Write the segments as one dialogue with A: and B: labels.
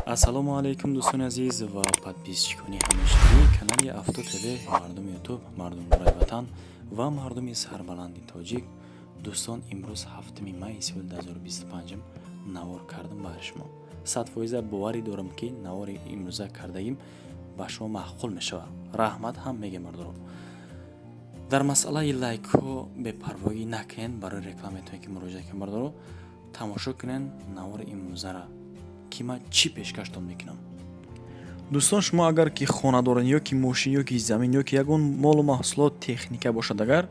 A: Ассалому алайкум, дӯстони азиз ва подписчикони ҳамешагии канали Авто ТВ, мардуми Ютуб, мардуми бораи ватан ва мардуми сарбаланди тоҷик. Дӯстон, имрӯз 7 майи соли 2025 навор кардам барои шумо. 100% боварӣ дорам, ки навори имрӯза кардагим ба шумо маъқул мешавад. Раҳмат ҳам мегем, бардоро. Дар масъалаи лайкҳо бепарвоӣ накунед, барои реклама метавонед, ки муроҷиат кунед. Бардоро, тамошо кунед навори имрӯзара, ки ман чӣ пешкаштон мекунам. Дӯстон, шумо агар ки хона доред ё ки мошин, ё ки замин, ё ки ягон молу маҳсулот, техника бошад агар,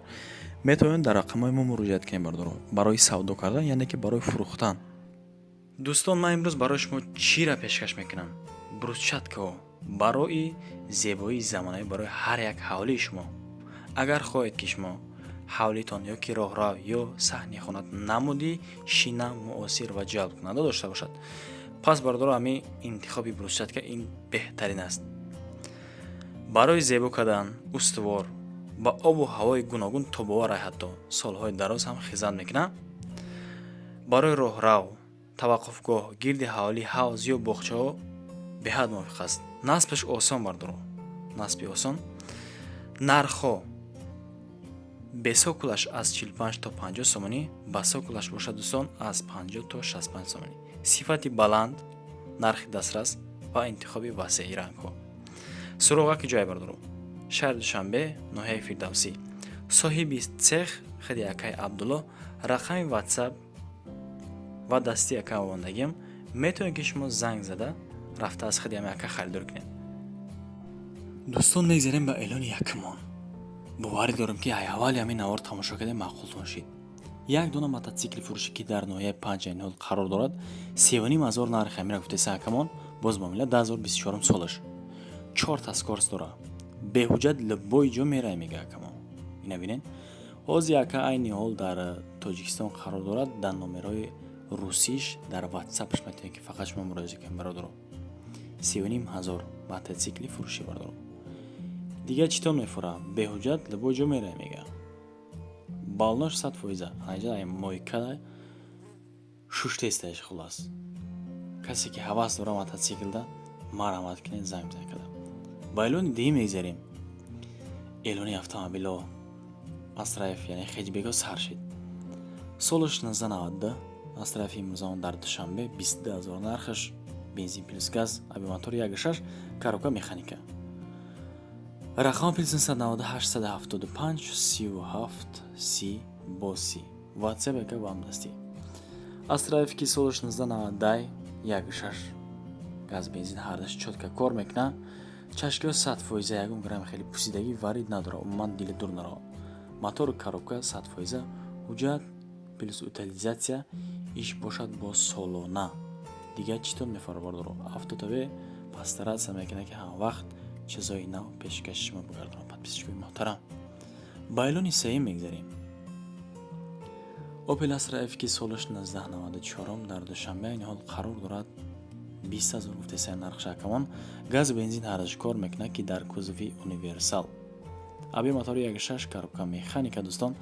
A: метавонед дар рақамҳои мо муроҷиат кунед, бардоро, барои савдо кардан, яъне ки барои фурӯхтан. Дӯстон, ман имрӯз барои шумо чиро пешкаш мекунам? Брусчаткаҳо барои зебоии замонавӣ барои ҳар як ҳавлии шумо. Агар хоҳед, ки шумо ҳавлитон ё ки роҳрав ё саҳни хона намуди шина, муосир ва ҷалбкунанда дошта бошад, пас, бародаро, ҳамин интихоби брусчатка ин беҳтарин аст. Барои зебо кардан устувор, ба обу ҳавои гуногун тобовар, ҳатто солҳои дароз ҳам хизмат мекунад. Барои роҳрав, таваққуфгоҳ, гирди ҳавлӣ, ҳавз ё боғчаҳо беҳад мувофиқ аст. Насбаш осон, бардоро, насби осон. Нархҳо: бе цоколаш аз 45 то 50 сомонӣ, ба цоколаш бошад, дӯстон, аз 50 то 65 сомонӣ. Сифати баланд, нархи дастрас ва интихоби васеи рангҳо. Суроға ки ҷое, бардоро? Шаҳри Душанбе, ноҳияи Фирдавсӣ. Соҳиби цех худи акай Абдулло. Рақами Ватсап ва дасти ака овондагиам, метавонед, ки шумо занг зада, рафта аз худи ҳами ака харидор кунед. Дӯстон, мегзарем ба эълони якумон. Боварӣ дорам, ки аввали ҳамин навор тамошо кардем, маъқултон шид. Як дона мототсикли фурӯшӣ, ки дар ноҳияи Панҷ айни қарор дорад. 3,5 ҳазор нархи ҳамира гуфтеса акамон, боз муомила. 2024 солаш, чорта скорость дора, беҳуҷҷат любой ҷо мерай, мега акамон. Ина бинед, ҳозир ака айни ҳол дар Тоҷикистон қарор дорад. Дар номерҳои русиш дар Ватсапш метавонед, ки фақат шумо муроҷиат кунед, бародаро. 3,5 ҳазор мототсикли фурӯшӣ, бародаро. Дигар чӣ тон мефурад? Беҳуҷҷат любой ҷо мерай, мега. Баллош 100%, анаҷа мойка шуштестаеш. Хулас, касе ки ҳавас дора мототсиклда, марҳамат кунед, занг бизанед када. Ба эълони диҳӣ мегзарем. Эълони автомобило Астра Ф, яъне хэтчбекҳо сар шид. Солаш 1992, Астра Ф имрӯзамон дар Душанбе, 22 000 нархаш, бензин плюс газ, объём мотори 1,6, коробка механика. Рақами плюс 998 75 37 30 бо 30, Ватсап яка ба ҳамдастӣ. Астра Ф, ки солаш 1990, 1,6 газ, бензин, ҳардаш чётко кор мекунад. Чашкиҳо 100%, ягон грамм хеле пусидагӣ варид надорад, умуман дили дур наравад. Мотору коробка 100%, ҳуҷҷат плюс утилизация иш бошад бо солона. Дигар чӣ тон мефарад, бардоро? Авто ТВ постараться мекунад, ки ҳамавақт чизҳои нав пешкаши шумо бигардонад, подписчикои муҳтарам. Ба эълони сеюм мегзарем. Опел Астра Ф, ки солаш 1994, дар Душанбе айни ҳол қарор дорад. 20 000 гуфтеса нархш акамон. Газ, бензин ҳардаш кор мекунад, ки дар кузови универсал, объём мотори 1,6, коробка механика. Дӯстон,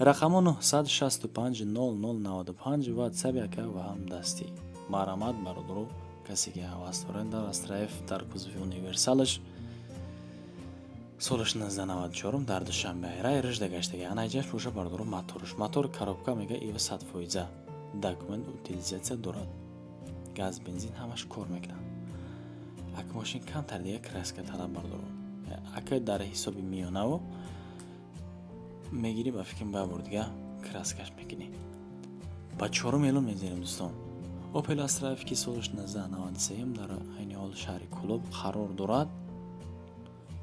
A: рақамҳо 965 0095, Ватсап яка ва ҳам дастӣ. Марҳамат, бародаро, касе ки ҳавас дорад дар Астра Ф дар кузови универсалаш, солаш 1994, дар Душанбе, рай рыжда гаштага. Анаҷаш боша, бародаро, моторш, мотор, коробка мега ива 100%, документ, утилизация дорад, газ, бензин ҳамаш кор мекунад. Ака, мошин камтар дига краска талаб, бардоро. Ака дар ҳисоби миёнаво мегирӣ, ба фикрам, ба бор дига краскаш мекунӣ. Ба чорум эълон мезанем, дӯстон. Опел Астра Ф, ки солаш 1993, дар айни ҳол шаҳри Кӯлоб қарор дорад.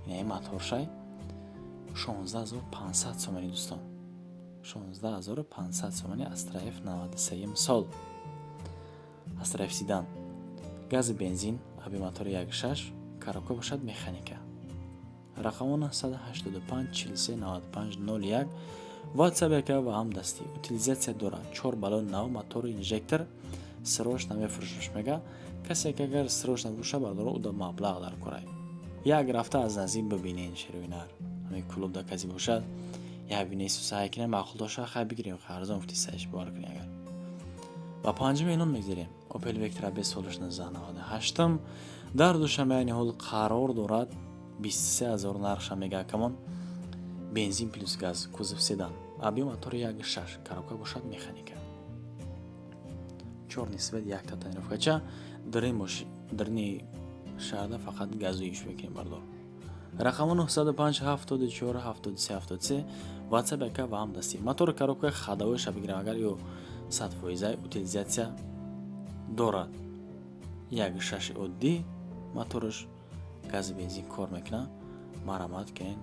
A: Инаи моторшай 16 500 сомонӣ, дӯстон, 16 500 сомонӣ. Астра Ф 93 сол, Астра Ф седан, гази, бензин, объём мотори 1,6, коробка бошад механика. Рақамо 985 43 95 01, Ватсап яка ва ҳам дастӣ. Утилизация дорад, чор баллони нав, мотору инжектор. Срочно мефурӯшаш, мега. Касе ки агар срочно фурӯша, бардоро, уда маблағ дар корай. Як рафта аз наздик бибинен шерӯинар. Ҳамин клубда касе бошад, як бинесу саъй кунем, маъқул доша, хай бигирем, арзон гуфти, саиш бовар кунӣ агар. Ба панҷум эълон мегзарем. Опел Вектра Б, солаш 1998, дар Душанбе айни ҳол қарор дорад. 23 000 нархша мега акамон. Бензин плюс газ, кузов седан, объем мотори 1,6, коробка бошад механика, чёрный цвет, якта тонировкача. Дарини шаҳрда фақат газоиш мекунем, бардор. Рақамо 905 74 73 73, WhatsApp яка ва ҳам дастӣ. Мотори, коробка ходовойша бигирам агар, ё 100 фоиза утилизация дорад. 1,6 оддӣ мотораш, гази, бензин кор мекунад. Марамат кунед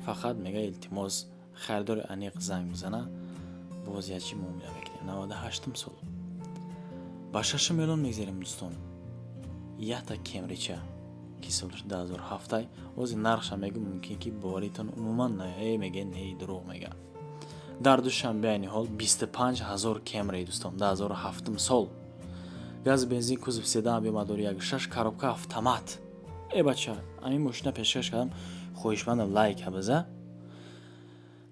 A: фақат, мега, илтимос, харидори аниқ занг бизана, боз ячи муомила мекунем. 98-ум сол. Ба шашум эълон мегзарем, дӯстон. Якта Кемрича, ки солаш 2007. Ози нархша мегӯ, мумкин ки боваритон умуман э меге, не, дурӯғ мега. Дар Душанбе айни ҳол 25 000 Кемри, дӯстон, 2007-ум сол, газ, бензин, кузов седан, объем мотори 1,6, коробка автомат. Э бача, ҳамин мошина пешкаш кардам, хоҳишмандам, лайка биза.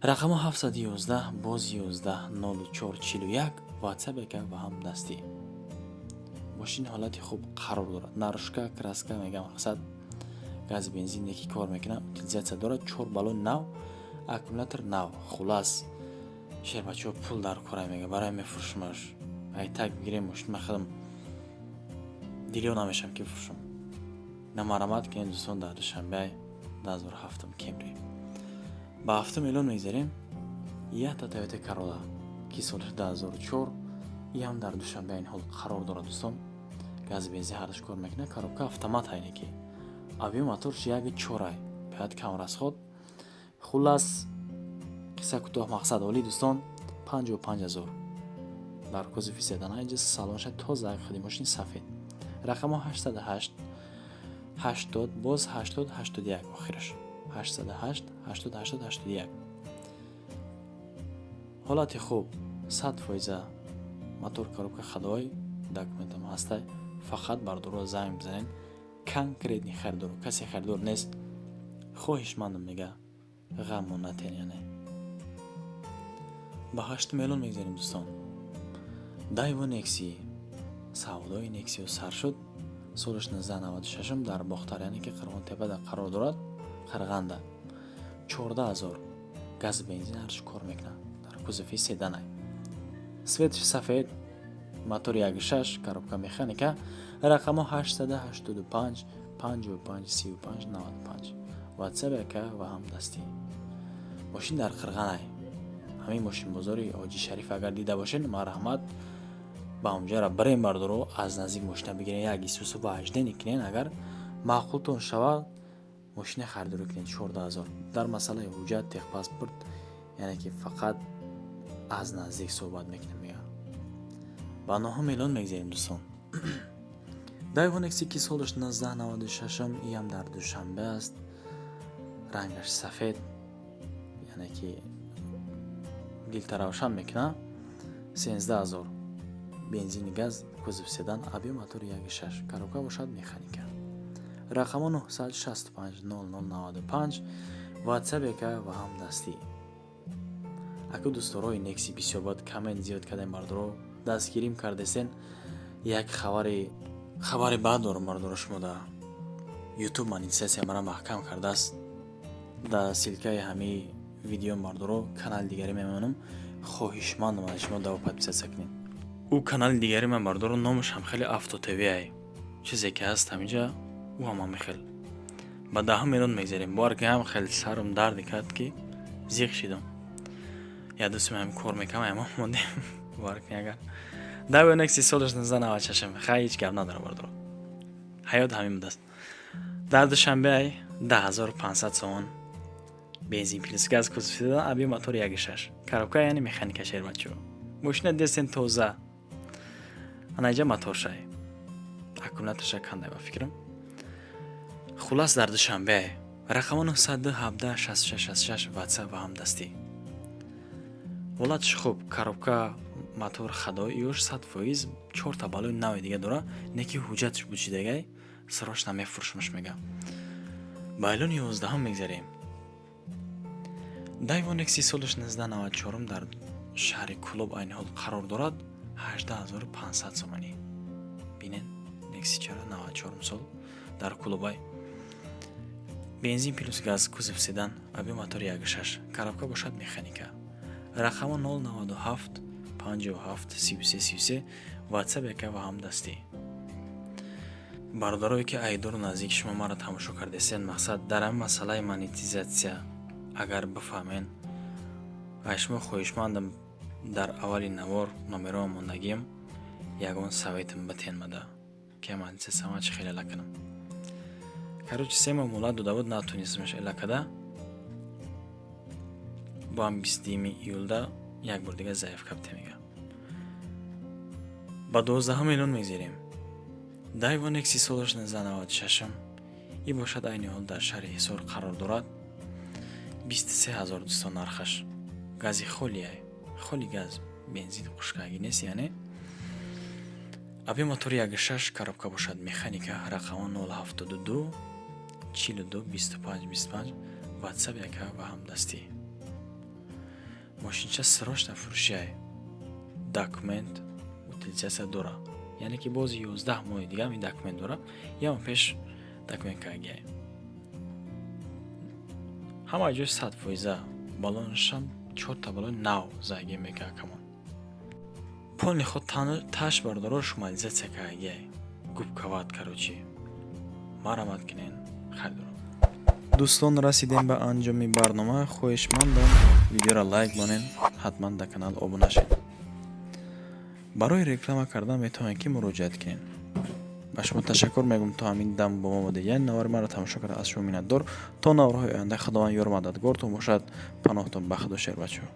A: Рақамо 711 боз 11 04 41, WhatsApp яка ва ҳам дастӣ. Мошин ҳолати хуб қарор дорад, наружка краска мегам, мақсад, гази, бензин яки кор мекунад, утилизация дорад, чор баллони нав, аккумулятор нав. Хулас, шербачаҳо, пул дар кора, мега, барои мефурӯшмаш. Айтак бигирем мошин, ман худам дилё намешавам, ки фурӯшам. Намарамат кунед, дӯстон, дар Душанбе 2007 Кемри. Ба ҳафтум эълон мегзарем. Якта Тойота Королла, ки соли 2004, иам дар Душанбе айни ҳол қарор дорад, дӯстон. Гази, бензин ҳардуш кор мекунад, коробка автомат, айне ки объем моторш 1,4, беҳад кам расход. Хуллас, қисса кӯтоҳ, мақсад олӣ, дӯстон. 55 000 дар кузови седана. Инҷа салонша тоза, худи мошини сафед. Рақамҳо 808 80 боз 80 81, охираш 808 80 80 81. Ҳолати хуб, 100 фоиза, мотор, коробка ходовой, документам ҳастай. Фақат бардорро занг бизанед, конкретный харидоро. Касе харидор нест, хоҳишмандам, мега, ғаммо натен. Яъне ба ҳаштум эълон мегзарем, дӯстон. Дайво Некси, савдои Нексио сар шуд. Солаш 1996, дар Бохтар, яъне ки Қирғонтепада қарор дорад, Қарғанда. 14 000, газ, бензин ҳарчи кор мекунад, дар кузови седанай, цветш сафед, мотор 1,6, коробка механика. Рақамҳо 885 55 35 95, WhatsApp яка ва ҳам дастӣ. Мошин дар Қирғанай, ҳамин мошинбозори Ҳоҷи Шариф агар дида бошед, марҳамат, ба онҷара бирем, бардоро, аз наздик мошина бигирен, як исусу вождение кунен. Агар маъқултон шавад, мошина харидорӣ кунед. 14 000. Дар масъалаи ҳуҷҷат, техпаспорт, яъне ки фақат аз наздик суҳбат мекунем, мега. Ба нӯҳум эълон мегзарем, дӯстон. Дайво Некси, ки солаш 1996, иам дар Душанбе аст. Рангаш сафед, яъне ки дилтаравшан мекунад. 13 000, бензини, газ, кузов седан, объем мотори 1,6, коробка бошад механика. Рақамҳо 965 0095, WhatsApp яка ва ҳам дастӣ. Аку дӯстдорои Некси бисёр бояд коммент зиёд кардем, бардоро, дастгирим кардесен. Як хабари бад дорам, бардоро, шумо да Ютуб монетизатсия мара маҳкам кардааст. Дар ссылкаи ҳамаи видео, бардоро, канали дигаре мемонам. Хоҳишмандам аз шумо, дава подписаться кунед. Ӯ канали дигари ман, бардоро, номаш ҳам хеле Авто ТВ ай, чизе ки ҳаст ҳаминҷа, ӯ ҳам ҳами хел. Ба даҳум эълон мегзарем. Бовар ки ҳам хеле сарам дарде кард, ки зиқ шидам. Я дӯстам ҳам кор мекунам, ама мондем. Бовар кунед, агар Дайво Некси, солаш 1996, хай, ҳеҷ гап надорам, бардоро, ҳаёт ҳамин будааст. Дар Душанбе ай, 10 500 сомон, бензин плюс газ, кузов объем мотор 1,6, коробка яъне механика. Шербачо, мошина дестен тоза, анаҷа моторшай, аккумуляторша кандай, ба фикрам. Хулас, дар Душанбе. Рақамо 917 66 66, WhatsApp ва ҳамдастӣ. Ҳолатш хуб, коробка, мотор ходовой ёш 100 фоиз, чорта балои нави дига дора, не ки ҳуҷҷатш бучидагай, срочно мефурӯшмаш, мега. Ба эълони 11-ум мегзарем. Дайво Некси, солаш 1994, дар шаҳри Кӯлоб айни ҳол қарор дорад. 18 500 сомонӣ. Бинен, Нексичара 94 сол дар клубай, бензин плюс газ, кузов седан, объём мотори 1,6, коробка бошад механика. Рақамо 097 57 33 33, Ватсап яка ва ҳамдастӣ. Бародарое, ки айдору наздик шумо маро тамошо кардесен, мақсад, дар ҳамин масъалаи монетизатсия агар бифаҳмен, аз шумо хоҳишмандам, дар аввали навор номероам мондагиам, ягон советам битен мада, ки монетизатсияма чӣ хел эла кунам. Короче, 3 моҳ муҳлат дода буд, натонистамаш эла када. Бо ҳам 22-юми июлда як бор дига заявка бите, мега. Ба 12 миллион мегзирем. Дайва Некси солаш 1996-м и бошад, айни ҳол дар шаҳри Ҳисор қарор дорад. 23 000, дӯстон, нархаш. Гази холиай, холи газ, бензин хушкагӣ нест, яъне объём мотори 1,6, коробка бошад механика. Рақама 072 42 25 25, Ватсап яка ва ҳамдастӣ. Мошинча срочно фурӯшиай, документ утилизация дора, яъне ки бози 11 моҳи дига ин документ дора, як моҳ пеш документ кардагиай. Ҳама ҷои 100%-а, баллонашам чорта баллони нав заги мека камон. Полный ход таш, бародаро, шумализация кардагиай, губкават. Короче, марамат кунен, харидорам. Дӯстон, расидем ба анҷоми барнома. Хоҳишмандам, видеоро лайк монен, ҳатман дар канал обуна шед. Барои реклама кардан метавонед, ки муроҷиат кунед. Ба шумо ташаккур мегӯм, то ҳамин дам бо мо будед, яъне навори маро тамошо карда. Аз шумо миннатдор. То наворҳои оянда Худованд ёру мададгортон бошад, паноҳтон ба Худо, шербачаҳо.